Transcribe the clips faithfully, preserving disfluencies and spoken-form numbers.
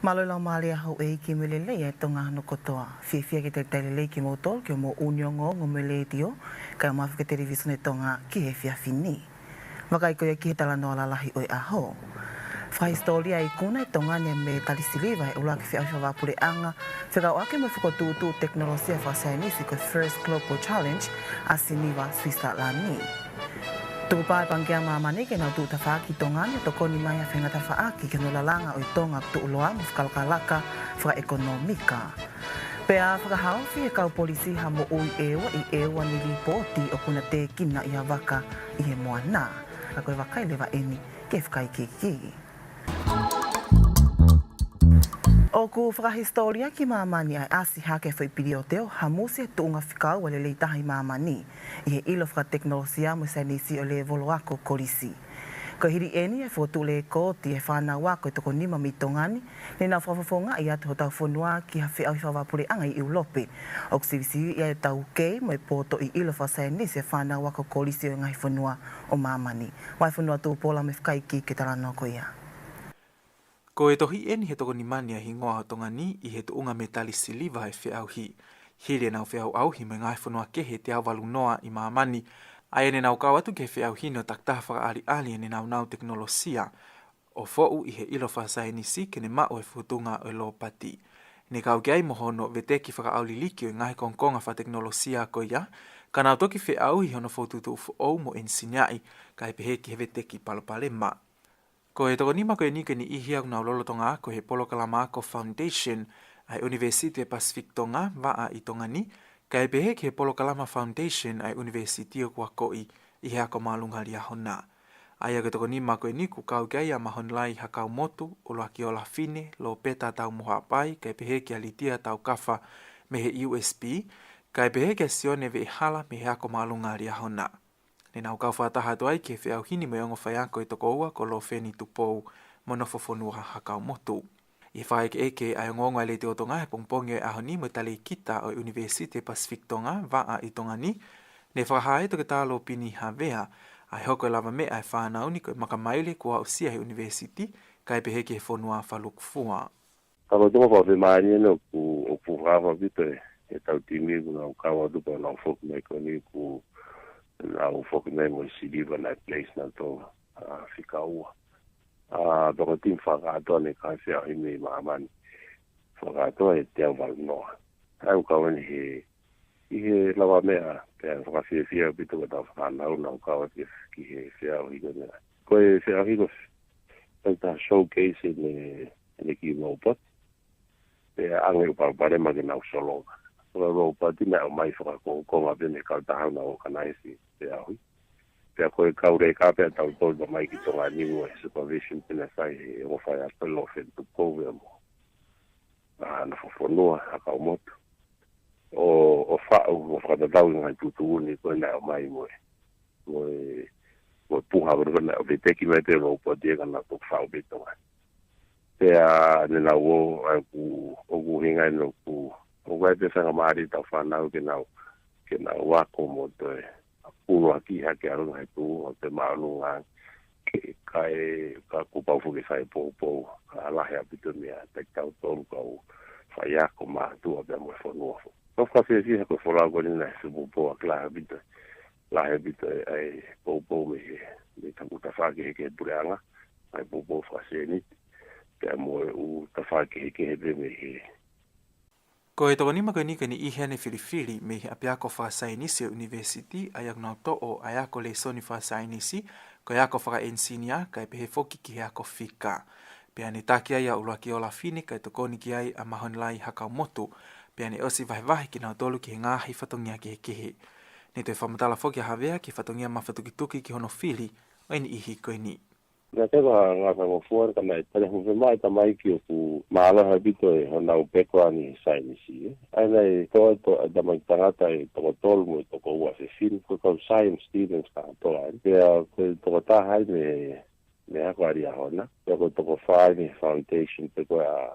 Mālō e laumālie ʻa houʻeiki mo e lelei ʻa e Tonga hono kotoa. Fiefia ke talitali lelei kimoutolu ki hoʻomou ʻū ongoongo mo e letiō, kae ʻumaʻā foki e Televisone Tonga ki he efiafi ni. Vakai ko ia ki he talanoa lalahi ʻo e ʻaho. Fakahisitōlia ikuna ʻe Tonga ni e mētali siliva he ʻuluaki feʻauhi fakavahaʻapuleʻanga, fekauʻaki mo e fokotuʻutuʻu tekinolosia fakasaienisi ko e First Global Challenge ʻa Siniva, Suisalani. Tukupā e Pangikē ʻa Māmani ke nau tuʻu tafaʻaki ʻi Tonga ni ʻo tokoni mai ha faʻahinga tafaʻaki ki hono lalanga ʻo e Tonga tuʻuloa mo fakalakalaka fakaʻekonōmika. Pea fakahaofi ʻe he kau polisi ha moʻui ʻeua ʻi ʻEua ni lipooti ʻoku na tēkina ʻi ha vaka ʻi he moana. Ka ko e vakai leva eni ki he fakaikiiki. ʻOku fakahisitōlia ki Māmani ʻa e ʻasi hake e foʻi piliote ʻo Hamusi he tuʻunga fekau ʻa e lelei taha ʻi Māmani ʻi he ʻilo fakatekinolosia mo e saienisi ʻo e lēvolo ako kolisi. Ko e hili eni e fokotuʻu lēkooti ʻe he fānau ako ʻe toko nima mei Tonga ni, ne nau fakafofongaʻi atu hotau fonua ki ha feʻauhi fakavahaʻapuleʻanga ʻi ʻIulope. ʻOku sivisiviʻi ai e taukei mo e poto ʻi he ʻilo fakasaienisi ʻa e fānau ako kolisi ʻo e ngaahi fonua ʻo Māmani. Vahefonua Tupola mo e fakaikiiki ki he talanoa ko ia. Ko e tohi eni he toko nima ni ʻa e hingoa ʻo Tonga ni ʻi he tuʻunga mētali siliva he feʻauhi, hili ʻenau feʻauʻauhi mo e ngaahi fonua kehe ʻe teau valu noa ʻi Māmani, ʻa ia ne nau kau atu ki he feʻauhi ni ʻo takitaha fakaʻaliʻali ʻenau nāunau tekinolosia ʻo foʻu ʻi he ʻilo fakasaienisi ke ne maʻu e fokotuʻunga ʻo e lōpati. Ne kau ki ai mo hono veteki fakaʻauliliki ʻo e ngaahi kongokonga fakatekinolosia ko ia, ka nau toki feʻauhi hono fokotuʻutuʻu foʻou mo ʻenisiniaʻi, kae pehē ki he veteki palopalema. Ko e toko nima ko eni ko e niʻihi ʻoku nau lolotonga ako he polokalama ako Foundation ʻa e ʻUnivēsiti ʻo e Pasifiki Tonga, Vaʻa ʻi Tonga ni, kae pehē ki he polokalama Foundation ʻa e ʻunivēsiti ʻoku akoʻi ʻi he ako māʻolunga Liahona. ʻA ia ko e toko nima ko eni ʻoku kau ki ai ʻa Mahonilai Hakaumotu, ʻUluakiola Fine, Lopeta Taumohaʻapai, kae pehē kia Litia Taukafa mei he U S P, kae pehē kia Sione Veʻehala mei he ako māʻolunga Liahona. Ne nau kau fakataha atu ai ki he feʻauhi ni mo e ongo faiako ʻe toko ua ko Lofeni Tupou mo Nofofonua Hakaumotu. ʻI he fakaʻekeʻeke ʻa e ongoongo ʻa e Letiō Tonga he pongipongi ʻo e ʻaho ni mo e talēkita ʻo e ʻUnivēsiti ʻo e Pasifiki Tonga, Vaʻa ʻi Tonga ni, ne fakahā ʻe Toketā Lopini Havea ʻa e hoko e lavameʻa ʻa e fānau ni ko e makamaile kuo aʻusia ʻe he ʻunivēsiti, kae pehē ki he fonua fakalukufua. Ka ko e tuʻunga fakafemālie eni ʻoku, ʻoku fuʻu fakaʻapaʻapa ʻaupito ʻe, ʻetau timi ʻoku nau kau atu pea nau foki mai ko eni ʻoku nau foki mai mo e siliva naʻe place nautolu, ʻa, fika ua. ʻA, pea ko e timi fakakātoa ne kau he feʻauhi mei Māmani. Fakakātoa ʻe teau valu noa. ʻA ia ʻoku kau eni he, ʻi he lavameʻa, pea fakafiefia ʻaupito ko ʻetau fānau naʻa nau kau atu ki he feʻauhi ko eni. Ko e feʻauhi ko e, ko e taha showcase ʻene, ʻene kiʻi lōpoti. Pea ʻoange ʻo palopalema ke nau solova. Ko e lōpoti naʻe ʻomai fakakongokonga pē mei he kautaha naʻa nau organize e feʻauhi. Pea ko e kau leka pē ʻatautolu naʻe ʻomai ki Tonga ni mo e supervision pē naʻe fai ʻe he ongo faiako Lofeni Tupou mo, ʻa, Nofofonua Hakaumotu. ʻO, ʻo faʻu, ʻo fakatatau ki he ngaahi tuʻutuʻuni ko ē naʻe ʻomai mo e, mo e, mo e puha ko ē naʻe veteki mai pē lōpoti ia ka naʻe toki faʻu pē ʻi Tonga. Pea ne nau ō, ʻa ia ʻoku, ʻoku ʻuhinga eni ʻoku, ʻoku ʻi ai pē faingamālie ʻetau fānau ke nau, ke nau ako mo toe ʻuluaki hake ʻalu he tuʻunga ʻo e māʻolunga ke, kae, ka kuo pau foki ke fai poupou, ka lahi ʻaupito meʻa ʻa kitautolu kau faiako, mātuʻa pea mo e fonua foki. Ko e fakafiefia ko e folau ko eni naʻe fai poupou ʻaki lahi ʻaupito, lahi ʻaupito ʻa e poupou mei he, mei he tafaʻaki kehekehe ʻa e puleʻanga, ʻa e poupou fakasēniti, pea mo e ʻū tafaʻaki kehekehe pē mei he Ko e toko nima ko eni ko e niʻihi ʻa ē ne filifili mei he ʻapiako fakasaienisi ʻo e ʻunivēsiti, ʻa ia ʻoku nau toʻo ʻa e ako lēsoni fakasaienisi, ko e ako fakaʻenisinia, kae pehē foki ki he ako fika. Pea ne taki ai ʻa ʻUluakiola Fine, kae tokoni ki ai ʻa Mahonilai Hakaumotu. Pea ne ʻosi vahevahe kinautolu ki he ngaahi fatongia kehekehe. Ne toe fakamatala foki ʻa Havea ki he fatongia mafatukituki ki hono fili ʻo e niʻihi ko eni. Naʻe ʻikai ke ngata mo fua ka naʻe tali hū fē mai tamaiki ʻoku mālohi ʻaupito ʻe honau background ʻi he saienisi, ē. ʻA ia naʻe toʻo, toʻo ʻa e tamaiki tangata ʻe toko tolu mo e toko ua fefine, ko e kau science students kātoa, ē. Pea ko e toko taha eni mei he ako ʻa Liahona, pea ko e toko fā eni mei he foundation pē ko ē ʻa,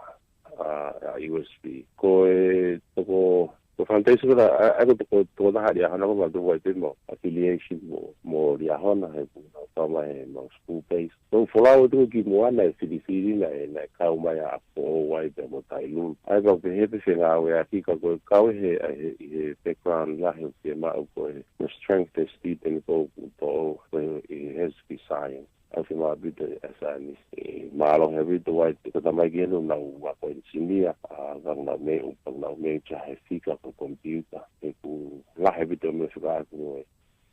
ʻa, ʻa U S P. Ko e toko Ko e foundation ko ē, ʻa, ʻa ko e toko, toko taha Liahona ko ē, mātuʻaki ʻoku ʻi ai pē ʻemau affiliation mo, mo Liahona he ʻoku nau tau mai he ʻemau school base. Ko e folau atu ki Moana ʻe filifili naʻe, naʻe kau mai ʻa Foʻou ai pea mo Tailulu. ʻA ia ka ʻoku pehē pē fengāueʻaki ka ko e kau he, he, he background lahi ʻoku ke maʻu ko e, ko e strength ʻa e student ko ʻoku tō, ko e, it has to be science. ʻOku fiemaʻu ʻaupito ʻa e science. ʻE, mālohi ʻaupito ai, ko e tamaiki ʻoku nau ako engineer, ʻa, ka nau mei, ka nau mei he fika ko e computer. ʻOku lahi ʻaupito meʻa fakaʻaku mo e,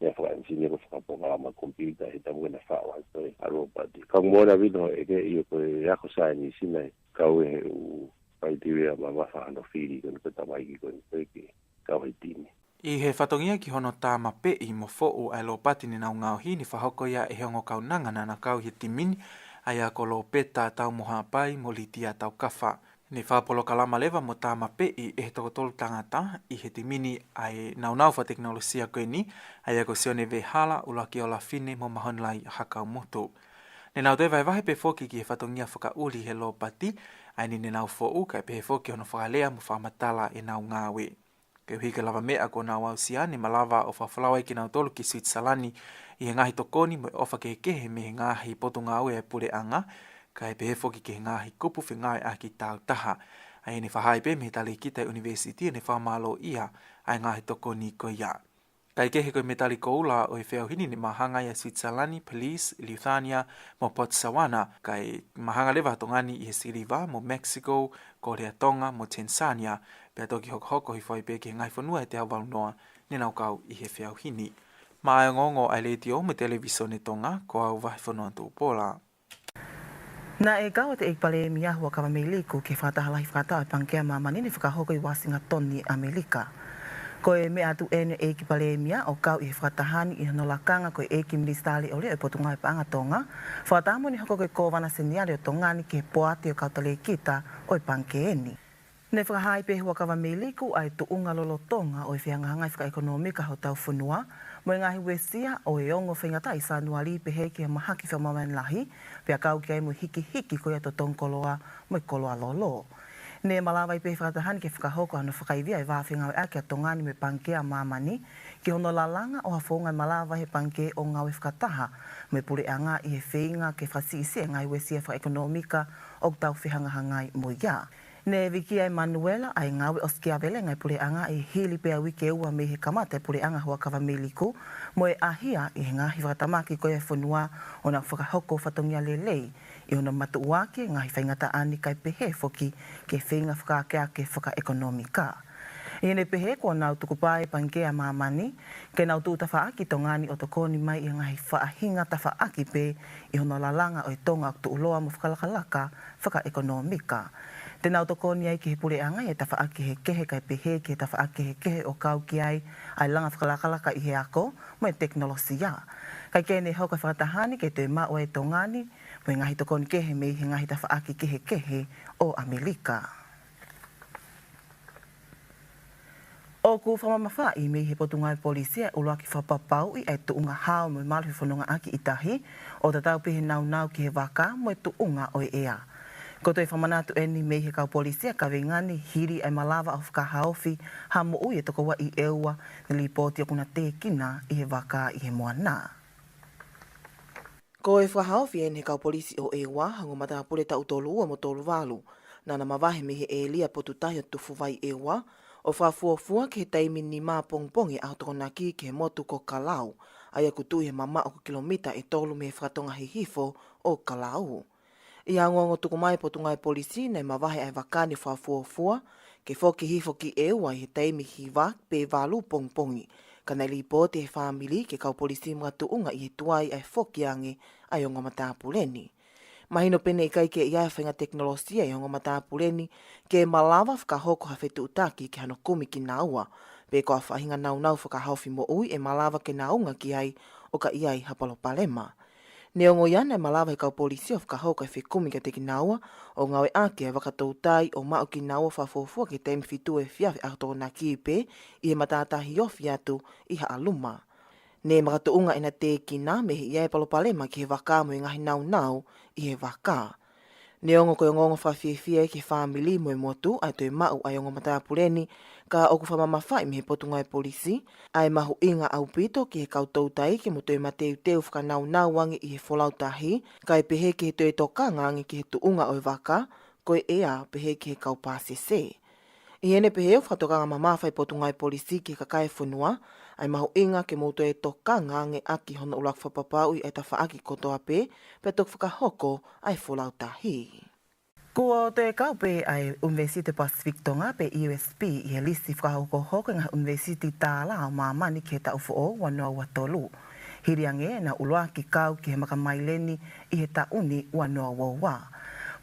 meʻa faka-engineer ko e fakapolokalama computer he taimi ko ē naʻe faʻu ai ko ē ʻa Lopati. Ka ʻoku moʻoni ʻaupito ʻe ke ʻio ko e ako saienisi naʻe kau he ʻū criteria mamafa hono fili ko eni ko e tamaiki ko eni ko ē ke kau he timi. ʻI he fatongia ki hono tāmapeʻi mo foʻu ʻa e Lopati ne nau ngaohi, ne fakahoko ia ʻe he ongo kaunanga naʻa na kau ʻi he timi ni, ʻa ia ko Lopeta Taumohapai mo Litia Taukafa. Ne fakapolokalama leva mo tāmapeʻi ʻe he toko tolu tangata ʻi he timi ni ʻa e naunau fakatekinolosia ko eni, ʻa ia ko Sione Vehala, ʻUluaki Olafine mo Mahonilai Hakaumutu. Ne nau toe vahevahe pē foki ki he fatongia fakaʻuli he Lopati, ʻa eni ne nau foʻu, kae pehē foki hono fakalea mo fakamatala ʻenau ngāue. Koeʻuhi ko e lavameʻa kuo nau aʻusia, ne malava ʻo fakafolau ai kinautolu ki Suitisalani ʻi he ngaahi tokoni mo e ʻofa kehekehe mei he ngaahi potungāue ʻa e puleʻanga, kae pehē foki ki he ngaahi kupu fengāueʻaki tāutaha. ʻA ia ne fakahā ai pē mei he talēkita ʻa e ʻunivēsiti ʻene fakamālōʻia ʻa e ngaahi tokoni ko ia. Kae kehe ko e mētali koula ʻo e feʻauhi ni ne māhanga ai ʻa Suitisalani, Belize, Lithuania, mo Botswana, kae māhanga leva ʻa Tonga ni ʻi he siliva, mo Mexico, Korea Tonga, mo Tanzania, pea toki hokohoko hifo ai pē ki he ngaahi fonua ʻe teau valu noa ne nau kau ʻi he feʻauhi ni. Maʻa e ongoongo ʻa e Letiō mo e Televīsone Tonga, ko au Vahefonua Tupola. Naʻe kau atu e ʻEiki Palēmia Huʻakavameiliku ki he fakataha lahi fakataha ʻa e Pangikē ʻa Māmani ne fakahoko ʻi Uāsingatoni, ʻAmelika. Ko e meʻa atu eni ʻa e ʻEiki Palēmia ʻo kau ʻi he fakataha ni ʻi hono lakanga ko e ʻEiki Minisitā Leʻoleʻo ʻo e Potungāue Paʻanga Tonga, fakataha mo ʻene hoko ko e Kōvana Seniale ʻo Tonga ni ki he poate ʻo e kau talēkita ʻo e pangikē ni. Ne fakahā ai pē ʻe Huʻakavameiliku ʻa e tuʻunga lolotonga ʻo e fehangahangai fakaʻekonōmika hotau fonua, mo e ngaahi uesia ʻo e ongo faingataʻa ʻi Sānuali pehē ki he mahaki fakamāmani lahi, pea kau ki ai mo e hikihiki ko ia ʻo e totongi koloa mo e koloa lolo. Ne malava ai pē ʻe he fakataha ni ke fakahoko hano fakaivia ʻa e vā fengāueʻaki ʻa Tonga ni mo e Pangikē ʻa Māmani, ki hono lalanga ʻo ha founga ʻe malava ʻe he pangikē ʻo ngāue fakataha mo e puleʻanga ʻi he feinga ke fakasiʻisiʻi e ngaahi uesia fakaʻekonōmika ʻoku tau fehangahangai mo ia. Ne viki ʻa ʻEmanuela ʻa e ngāue ʻosikiavelenga ʻa e puleʻanga ʻi he hili pē ʻa e uike ʻe ua mei he kamata ʻa e puleʻanga ʻa Huʻakavameiliku, mo e ʻahia ʻi he ngaahi fakatamaki ko ia ʻa e fonua ʻo nau fakahoko fatongia lelei ʻi hono matuʻuaki e ngaahi faingataʻa ni kae pehē foki ki he feinga fakaakeake fakaʻekonōmika. ʻI heʻene pehē kuo nau tukupā ʻa e Pangikē ʻa Māmani ke nau tuʻu tafaʻaki ʻi Tonga ni ʻo tokoni mai ʻi he ngaahi faʻahinga tafaʻaki pē ʻi hono lalanga ʻo e Tonga ʻoku tuʻuloa mo fakalakalaka fakaʻekonōmika. Te nau tokoni ai ki he puleʻanga ʻi he tafaʻaki kehekehe kae pehē ki he tafaʻaki kehekehe ʻo kau ki ai ʻa e langa fakalakalaka ʻi he ako mo e tekinolosia. Kae kehe ne hoko ʻa e fakataha ni ke toe maʻu ʻa e Tonga ni mo e ngaahi tokoni kehe mei he ngaahi tafaʻaki kehekehe ʻo ʻAmelika. ʻOku fakamamafaʻi mei he Potungāue Polisi ʻa e ʻuluaki fakapapauʻi ʻa e tuʻunga hao mo e malu he fonongaʻaki ʻi tahi, ʻo tatau pē he naunau ki he vaka mo e tuʻunga ʻo e ʻea. Ko e toe fakamanatu eni mei he kau polisi ʻa e kaveinga ni hili ʻa e malava ʻo fakahaofi ha moʻui ʻe toko ua ʻi ʻEua ne lipooti ʻoku na tēkina ʻi he vaka ʻi he Moana. Ko e fakahaofi eni ʻe he kau polisi ʻo ʻEua, ha ongo matāpule taʻu tolu ua mo tolu valu, naʻa na mavahe mei he ʻēlia potu tahi ʻo Tufuvai ʻEua, ʻo fakafuofua ki he taimi nima pongipongi ʻaho Tokonaki ki he motu ko Kalau, ʻa ia ʻoku tuʻu ʻi he mamaʻo ʻoku kilomita ʻe tolu mei he fakatonga hihifo ʻo Kalau. ʻI ha ongoongo tuku mai ʻa e Potungāue Polisi, naʻe mavahe ʻa e vaka ni ʻo fakafuofua ke foki hifo ki ʻEua ʻi he taimi hiva pe valu pongipongi, ka naʻe lipooti ʻe he fāmili ki he kau polisi makatuʻunga ʻi he tuai ʻa e foki ange ʻa e ongo matāpule ni. Mahino pē naʻe ʻikai ke ʻi ai ha faʻahinga tekinolosia ʻi he ongo matāpule ni ke malava fakahoko ha fetuʻutaki ki hano kumi kinaua, pe ko ha faʻahinga naunau fakahaofi moʻui ʻe malava ke na unga ki ai ʻo ka ʻi ai ha palopalema. Neongo ia, naʻe malava ʻe he kau polisi ʻo fakahoko e fekumi kiate kinaua, ʻo ngāueʻaki ʻa e vaka toutai ʻo maʻu kinaua ʻo fakafuofua ki he taimi fitu efiafi ʻaho Tokonaki pē ʻi he matātahi ofi atu ʻi Haʻaluma. Ne makatuʻunga ʻena tēkina mei he ʻi ai e palopalema ki he vaka mo e ngaahi naunau ʻi he vaka. Neongo ko e ongoongo fakafiefia ia ki he fāmili mo e motu ʻa e toe maʻu ʻa e ongo matāpule ni, Ka ʻoku fakamamafaʻi mei he Potungāue Polisi ʻa e mahuʻinga ʻaupito ki he kau toutai ke mo toe mateuteu fakanaunau ange ʻi he folau tahi, kae pehē ki he toe tokanga ange ki he tuʻunga ʻo e vaka, ko e ʻea pehē ki he kau pāsese. ʻI heʻene pehē ʻoku fakatokanga mamafa ʻa e Potungāue Polisi ki he kakai e fonua ʻa e mahuʻinga ke mou toe tokanga ange ʻaki hono ʻuluaki fakapapauʻi ʻa e tafaʻaki kotoa pē, pea toki fakahoko ʻa e folau tahi. Kuo toe kau pē ʻa e ʻUnivēsiti Pasifiki Tonga pe U S P ʻi he lisi fakahokohoko e ngaahi ʻunivēsiti tālā ʻo māmani ki he taʻu foʻou ua noa ua tolu. Hili ange ʻena ʻuluaki kau ki he makamaileni ʻi he taʻu ni ua noa ua ua.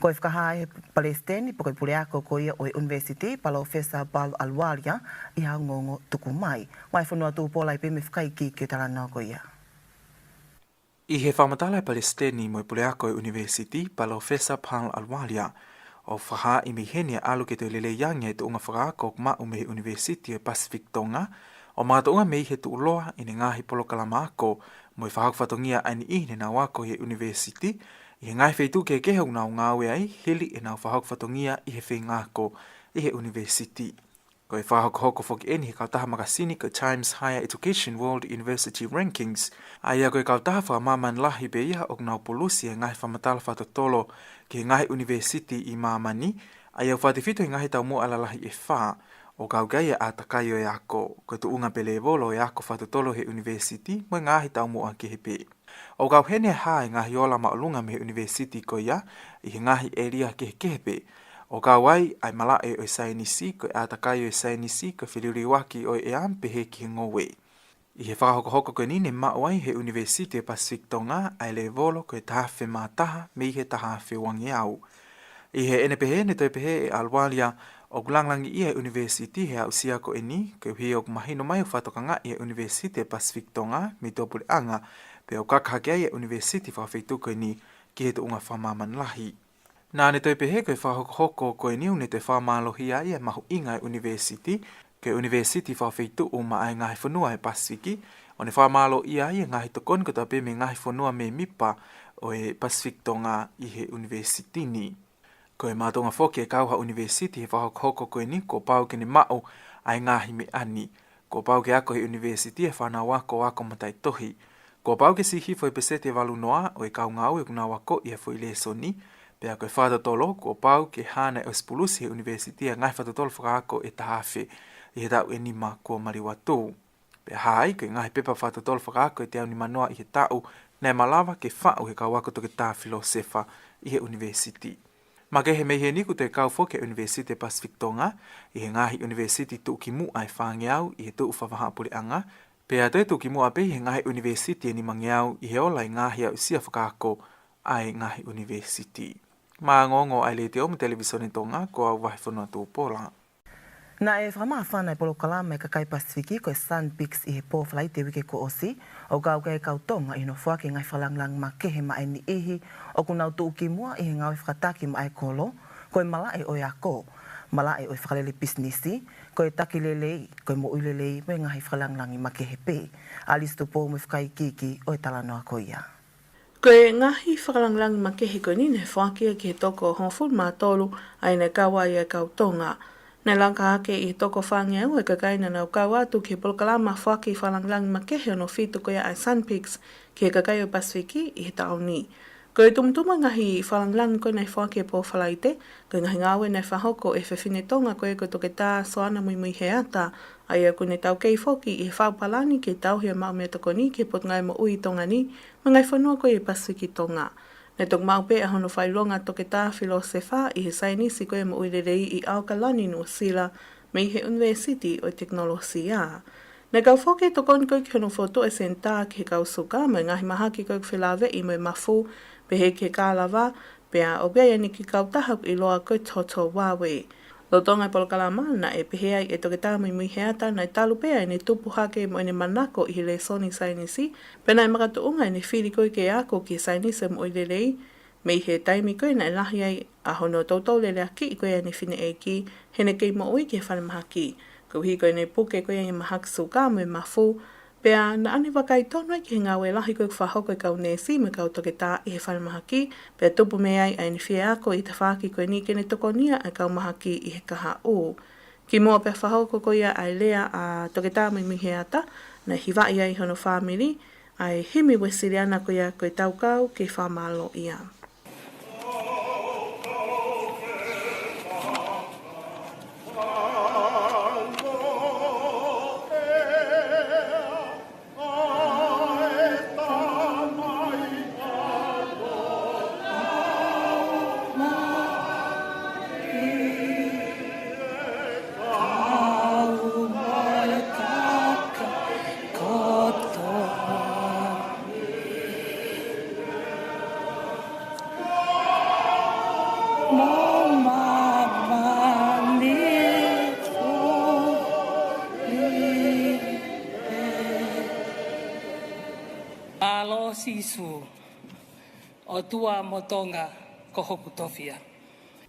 Ko e fakahā ʻe he Palesiteni pe ko e Puleako ko ia ʻo e ʻUnivēsiti, Palōfesa Paul Alualia, ʻi ha ongoongo tuku mai. Vahefonua Tupola ʻi pē mo e fakaikiiki ʻo e talanoa ko ia. ʻI he fakamatala ʻa e Palesiteni mo e Puleako ʻo e ʻUnivēsiti, Palōfesa Paul Alualia, ʻoku fakahaaʻi mei heni ʻa e ʻalu ke toe lelei ange e tuʻunga fakaako ʻoku maʻu mei he ʻUnivēsiti ʻo e Pasifiki Tonga, ʻo makatuʻunga mei he tuʻuloa ʻene ngaahi polokalama ako mo e fakahoko fatongia ʻa e niʻihi ne nau ako ʻi he ʻunivēsiti, ʻi he ngaahi feituʻu kehekehe ʻoku nau ngāue ai, hili ʻenau fakahoko fatongia ʻi he feinga ako ʻi he ʻunivēsiti. Ko e fakahokohoko foki ʻeni he kautaha makasini ko e Times Higher Education World University Rankings, ʻa ia ko e kautaha fakamāmani lahi pē ia ʻoku nau pulusi e ngaahi fakamatala fakatotolo ki he ngaahi ʻunivēsiti ʻi māmani, ʻa ia ʻoku fakatefito he ngaahi taumuʻa lalahi ʻe fā, ʻo kau ki ai e ʻātakai ʻo e ako, ko e tuʻunga pe lēvolo ʻo e ako fakatotolo he ʻunivēsiti mo e ngaahi taumuʻa kehe pē. ʻOku kau heni e hā e ngaahi ola māʻolunga mei he ʻunivēsiti ko ia ʻi he ngaahi ʻēlia kehekehe pē, ʻo kau ai ʻa e malaʻe ʻo e saienisi, ko e ʻātakai ʻo e saienisi, ko e feliuliuaki ʻo e ʻea pehē ki he ngoue. ʻI he fakahokohoko ko eni ne maʻu ai he ʻUnivēsiti ʻo e Pasifiki Tonga ʻa e lēvolo ko e taha afe mā taha mei he taha afe uangeau. ʻI heʻene pehē ne toe pehē ʻe Alualia ʻoku langilangiʻia e ʻunivēsiti he aʻusia ko eni, koeʻuhi ʻoku mahino mai ʻoku fakatokangaʻi e ʻUnivēsiti ʻo e Pasifiki Tonga mei tuʻapuleʻanga, pea ʻoku kaka hake ai e ʻunivēsiti fakafeituʻu ko eni ki he tuʻunga fakamāmani lahi. Naʻa ne toe pehē ko e fakahokohoko ko eni ʻoku ne toe fakamālohia ai e mahuʻinga e ʻunivēsiti, ko e ʻunivēsiti fakafeituʻu maʻa e ngaahi fonua e Pasifiki, ʻo ne fakamālōʻia ai e ngaahi tokoni kotoa pē mei he ngaahi fonua mēmipa ʻo e Pasifiki Tonga ʻi he ʻunivēsiti ni. Ko e makatuʻunga foki e kau ha ʻunivēsiti he fakahokohoko ko eni kuo pau ke ne maʻu ʻa e ngaahi meʻa ni. Kuo pau ke ako he ʻunivēsiti e fānau ako ʻo ako mataʻitohi. Kuo pau ke siʻi hifo he peseti ʻe valu noa ʻo e kau ngāue ʻoku nau akoʻi e foʻi lēsoni, pea ko e fakatotolo, kuo pau ke hā naʻe ʻosi pulusi he ʻunivēsiti e ngaahi fakatotolo fakaako ʻe taha afe ʻi he taʻu ʻe nima kuo maliu atu. Pea hā ai ko e ngaahi pepa fakatotolo fakaako ʻe teau nima noa ʻi he taʻu naʻe malava ke faʻu he kau ako toketā filōsefa ʻi he ʻunivēsiti. Makehe mei heni kuo toe kau foki e ʻUnivēsiti Pasifiki Tonga ʻi he ngaahi ʻunivēsiti tuʻukimuʻa ʻe fāngeau ʻi he tuʻu fakavahaʻapuleʻanga, pea toe tuʻukimuʻa pē ʻi he ngaahi ʻunivēsiti ʻe nimangeau ʻi he ola e ngaahi aʻusia fakaako ʻa e ngaahi ʻunivēsiti. Maʻa e ongoongo ʻa e Letiō mo e Televīsone Tonga, ko au Vahefonua Tupola. Naʻe fakamāfana e polokalama e kakai Pasifiki ko e Sun Peaks ʻi he pō Falaite uike kuo ʻosi, ʻo kau ki ai e kau Tonga ʻi hono foaki e ngaahi fakalāngilangi makehe maʻa e niʻihi ʻoku nau tuʻukimuʻa ʻi he ngāue fakataki maʻa e kolo, ko e malaʻe ʻo e ako, malaʻe ʻo e fakalele pisinisi, ko e taki lelei, ko e moʻui lelei, mo e ngaahi fakalāngilangi makehe pē. ʻAlisi Tupou mo e fakaikiiki ʻo e talanoa ko ia. Ko e ngaahi fakalāngilangi makehe ko eni naʻe foaki ia ki he toko hongofulu mā tolu ʻa ia naʻe kau ai e kau Tonga. Naʻe laka hake ʻi he toko fāngeau e kakai naʻa nau kau atu ki he polokalama foaki fakalāngilangi makehe hono fitu ko ia ʻa e Sun Peaks ki he kakai ʻo e Pasifiki ʻi he taʻu ni. Ko e tumutumu e ngaahi fakalāngilangi ko ē naʻe foaki he pō Falaite, ko e ngaahi ngāue naʻe fakahoko ʻe he fefine Tonga ko ē ko Toketā Soana Muimui Heata, ʻa ia ʻoku ne taukei foki ʻi he faʻu palani ke tauhi e maʻu meʻatokoni ki he Potungāue Moʻui ʻi Tonga ni mo e ngaahi fonua ko ia ʻi he Pasifiki Tonga. Naʻe toki maʻu pē ʻa hono fakaʻilonga toketā filōsefa ʻi he saienisi ko ia moʻui lelei ʻi ʻAokalani, Nuʻusila, mei he ʻUnivēsiti ʻo e Tekinolosia. Naʻe kau foki e tokoni ko ē ki hono fokotuʻu e senitā ki he kau suka mo e ngaahi mahaki ko ē ʻoku felāveʻi mo e mafu, pehē ki he kālava, pea ʻoku ʻi ai ʻene kiʻi kautaha ʻoku ʻiloa ko e Toto Wawe. Lolotonga e polokalama, naʻe pehē ai ʻe Toketā Muimui Heata naʻe talu pē ʻene tupu hake mo ʻene manako ʻi he lēsoni saienisi, pea naʻe makatuʻunga ʻene fili ko ē ke ako ki he saienisi moʻui lelei, mei he taimi ko ē naʻe lahi ai ʻa hono toutou leleakiʻi ko ē ʻene fineʻeiki, heʻene kei moʻui ki he falemahaki. Koeʻuhi ko ʻene puke ko ē ʻa e mahaki suka mo e mafu, pea naʻa ne vakai tonu ai ki he ngāue lahi ko ē ʻoku fakahoko ʻe he kau neesi mo e kau toketā ʻi he falemahaki, pea tupu mei ai ʻa ʻene fie ako ʻi he tafaʻaki ko eni ke ne tokonia ʻa e kau mahaki ʻi he kahaʻu. Kimuʻa pea fakahoko ko ia ʻa e lea ʻa Toketā Muimui Heata, naʻe hivaʻi ai hono fāmili ʻa e himi Uēsiliana ko ia ko e Tau Kau ke Fakamālōʻia. Mālō Sīsū, ʻOtua mo Tonga ko hoku tofiʻa.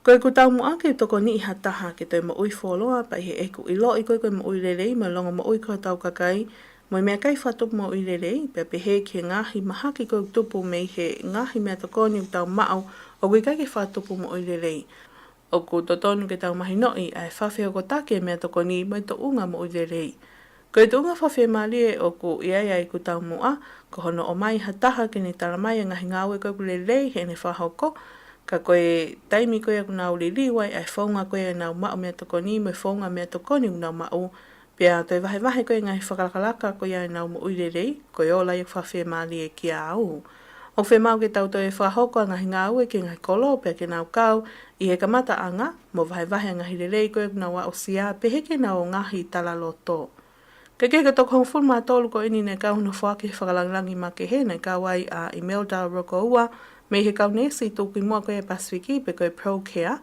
Ko ʻeku taumuʻa ke tokoniʻi ha taha ke toe moʻui fuoloa, pea ʻi heʻeku ʻiloʻi ko e, ko e moʻui lelei mo e longomoʻui ko hotau kakai, mo e meʻakai fakatupu moʻui lelei, pea pehē ki he ngaahi mahaki ko ē ʻoku tupu mei he ngaahi meʻatokoni ʻoku tau maʻu ʻoku ʻikai ke fakatupu moʻui lelei. ʻOku totonu ke tau mahinoʻi ʻa e fakafehokotaki e meʻatokoni mo e tuʻunga moʻui lelei. Ko e tuʻunga fakafiemālie ʻoku ʻi ai ʻa ʻeku taumuʻa, ko hono ʻomai ha taha ke ne talamai ʻa e ngaahi ngāue ko ē ʻoku lelei heʻene fakahoko, ka ko e taimi ko ia ʻoku nau liliu ai ʻa e founga ko ia ʻenau maʻu meʻatokoni mo e founga meʻatokoni ʻoku nau maʻu, pea toe vahevahe ko e ngaahi fakalakalaka ko ia ʻenau moʻui lelei, ko e ola ia ʻoku fakafiemālie kiate au. ʻOku fiemaʻu ke tau toe fakahoko ʻa e ngaahi ngāue ki he ngaahi kolo pea ke nau kau ʻi he kamataʻanga, mo vahevahe ʻa e ngaahi lelei ko ē ʻoku nau aʻusia, pehē ki heʻenau ngaahi talaloto. Kae kehe, ko e toko hongofulu mā tolu ko eni naʻe kau hono foaki he fakalāngilangi makehe, naʻe kau ai ʻa Imelda Rokoua, mei he kau neesi tuʻukimuʻa ko ia ʻa e Pasifiki, pe ko e ProCare,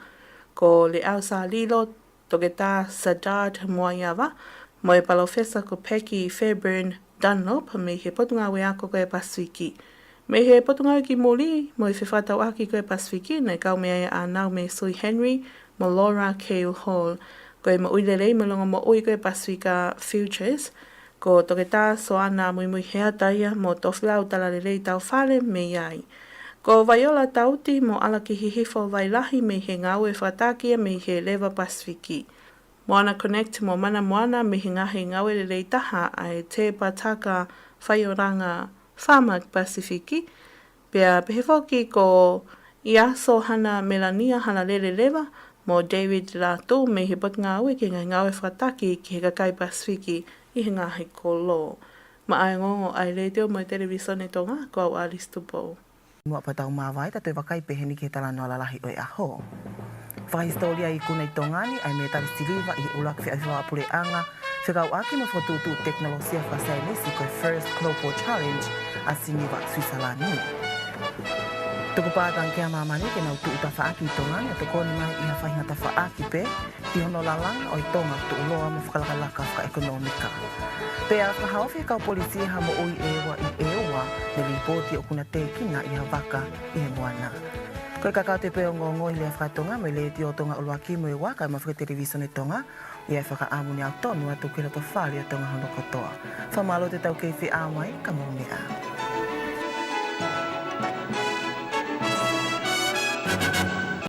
ko Leʻau Sālilo, Toketā Sadard Moaiava, mo e Palōfesa ko Peggy Fairbairn Dunlop, mei he Potungāue Ako ko ia ʻa e Pasifiki. Mei he Potungāue ki Muli mo e Fefakatauʻaki ko ia ʻa e Pasifiki, naʻe kau mei ai ʻa Naomi Sui Henry mo Laura Cale Hall. Ko e moʻui lelei mo e longomoʻui ko ia ʻa e Pasifika Futures, ko Toketā Soana Muimui Heata ia mo Tofilau Talalelei Taufale mei ai. Ko Vaiola Tauti mo ʻAlaki Hihifo Vailahi mei he ngāue fakataki ia mei he Leva Pasifiki. Moana Connect mo Mana Moana mei he ngaahi ngāue lelei taha ʻa e Te Pataka Faiolanga Farmers Pasifiki. Pea pehē foki ko ʻIaso Hana Melania Halalele Leva mo David Latu mei he Potungāue ki he Ngaahi Ngāue Fakataki ki he Kakai Pasifiki ʻi he Ngaahi Kolo. Maʻa e ongoongo ʻa e Letiō mo e Televīsone Tonga, ko au Alice Tupou. Muʻa pea tau māvae, ta toe vakai pehē ni ki he talanoa lalahi ʻo e ʻaho. Fakahisitōlia ikuna ʻi Tonga ni ʻa e mētali siliva ʻi he ʻuluaki feʻauhi fakapuleʻanga fekauʻaki mo e fokotuʻutuʻu tekinolosia fakasaienisi ko e First Global Challenge ʻa Siniva, Suisalani. Tukupā Tangikea Māmani ke nau tuʻu tafaʻaki ʻi Tonga ni ʻo tokoni mai ʻi ha faʻahinga tafaʻaki pē ki hono lalanga ʻo e Tonga tuʻuloa mo e fakalakalaka fakaʻekonōmika. Pea fakahaofi ʻe he kau polisi ha moʻui ʻe ua ʻi ʻEua ne lipooti ʻoku na tēkina ʻi ha vaka ʻi he moana. Ko e kakato pē ʻo e ongoongo ʻi he lea faka-Tonga mei he Letiō Tonga ʻUluaki mo e Ua, kae ʻumaʻā foki e Televīsone Tonga, ʻi he fakaʻamu ni ʻoku tonu atu ki he lotofale ʻo Tonga hono kotoa. Fakamālō atu ʻetau kei feʻao mai, ka mou meʻa ā.